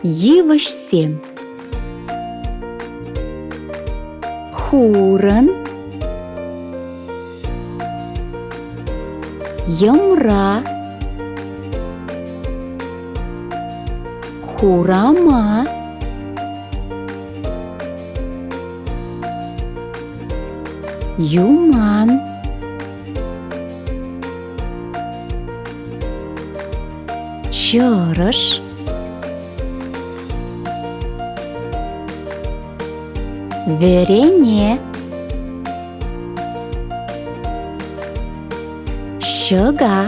Йывӑҫсем. Хурӑн. Йӑмра. Хурама. Юман. Чӑрӑш. Вӗрене. Ҫӑка.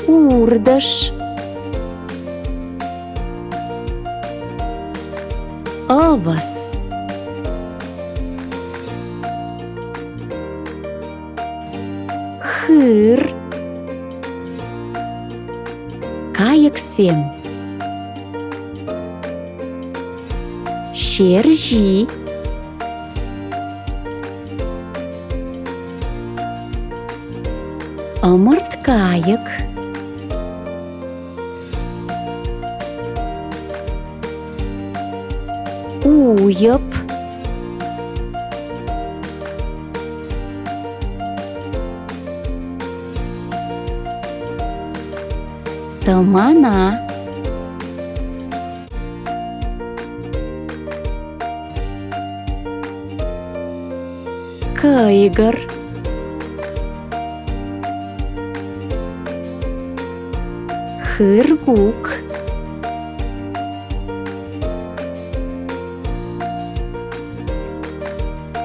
Уртӑш. Ӑвӑс. Хыр. Кайӑксем. Ҫерҫи. Ӑмӑрткайӑк. Уйӑп. Тӑмана. Кӑйкӑр. Хыркук.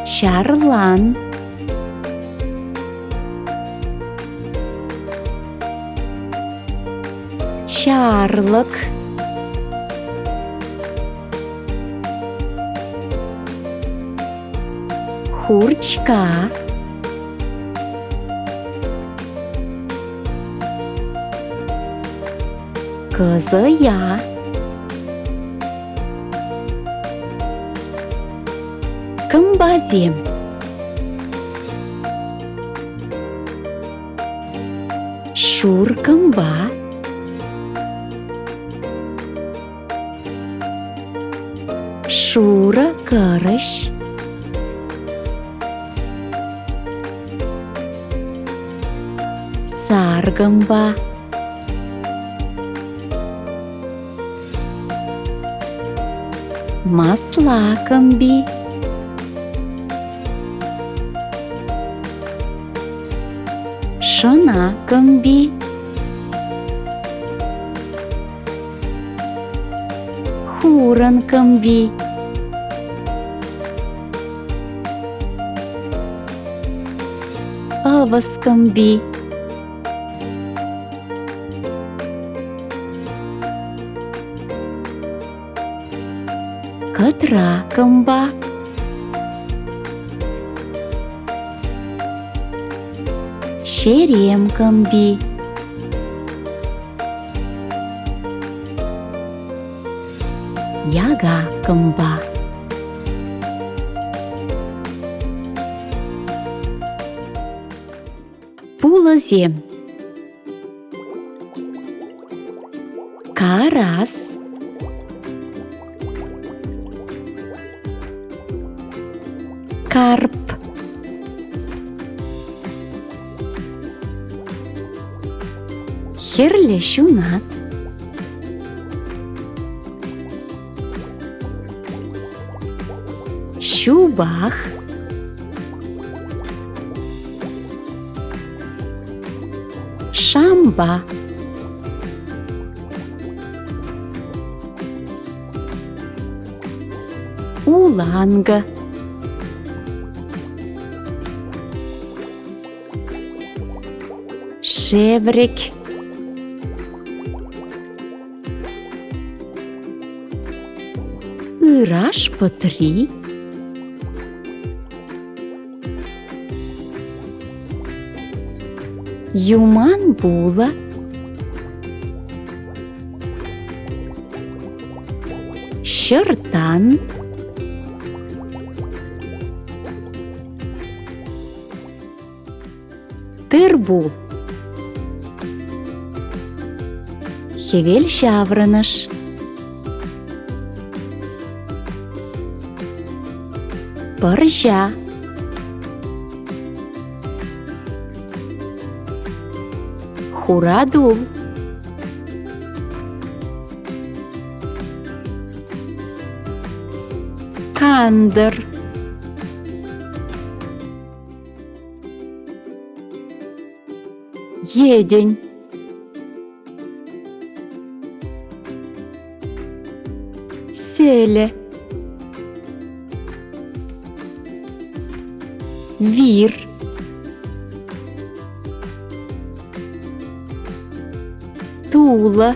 Чарлан. Чарлӑк. Хурчка. Кӑсӑя. Кӑмпасем. Шур кӑмпа. Шурӑ кӑрӑҫ. Сар кӑмпа. Масла кӑмпи. Шӑна кӑмпи. Хурӑн кӑмпи. Ӑвӑс кӑмпи. Кӑтра кӑмпа. Ҫерем кӑмпи. Яка кӑмпа. Пулӑсем. Карас. Карп. Хӗрлӗ ҫунат. Ҫупах. Шамба. Уланкӑ. Шеврек. Ыраш пӑтри. Юман пулӑ. Ҫӑртан. Тырпул. Хӗвел ҫаврӑнӑш. Пӑрҫа. Хуратул. Кантӑр. Йӗтӗн. Сӗлӗ. Вир. Тулӑ.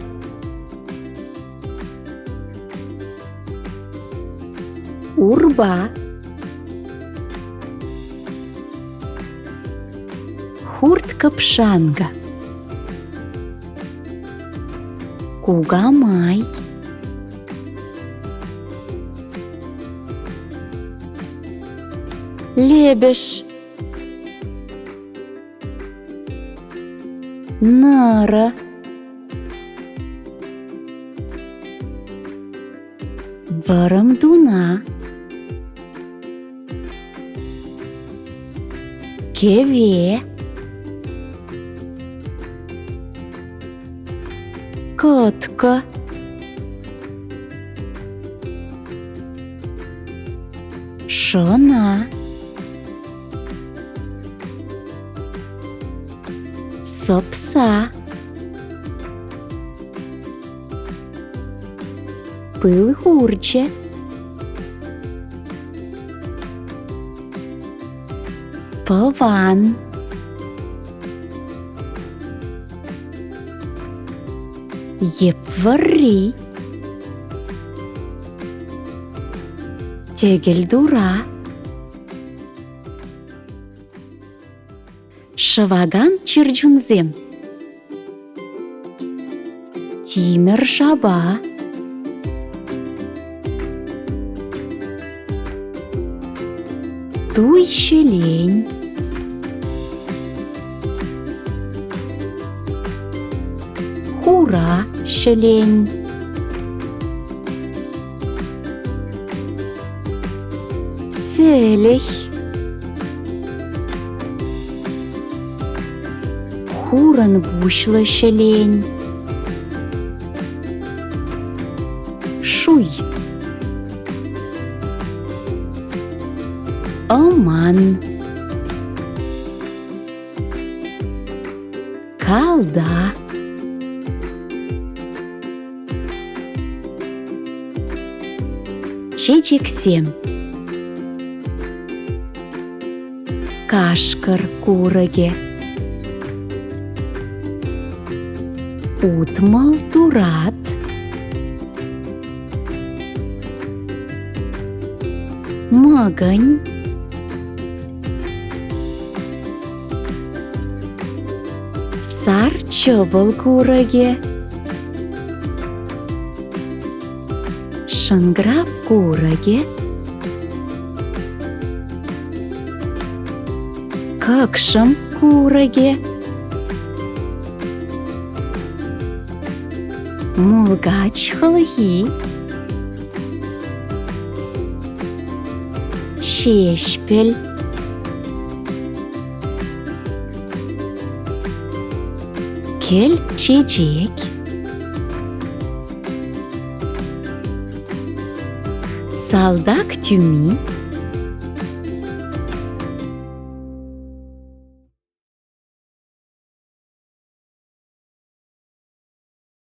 Урпа. Хурт-кӑпшанкӑ. Кукамай. Лӗпӗш. Нӑрӑ. Вӑрӑм туна. Кӗве. Кӑткӑ. Шӑна. Сӑпса. Пыл хурчӗ. Пӑван. Йӗп вӑрри. Тӗкӗлтура. Шӑвакан чӗрчунсем. Тимӗр шапа. Туй ҫӗлен. Хура ҫӗлен. Сӗлӗх. Хурӑн пуҫлӑ ҫӗлен. Шуй. Ӑман. Калта. Чечексем. Кашкӑр курӑкӗ. 60 турат. Мӑкӑнь. Сар чӑпӑл курӑкӗ. Шӑнкӑрав курӑкӗ. Кӑкшӑм курӑкӗ. Мулкач хӑлхи. Ҫеҫпӗл. Кӗл чечек. Салтак тӳми.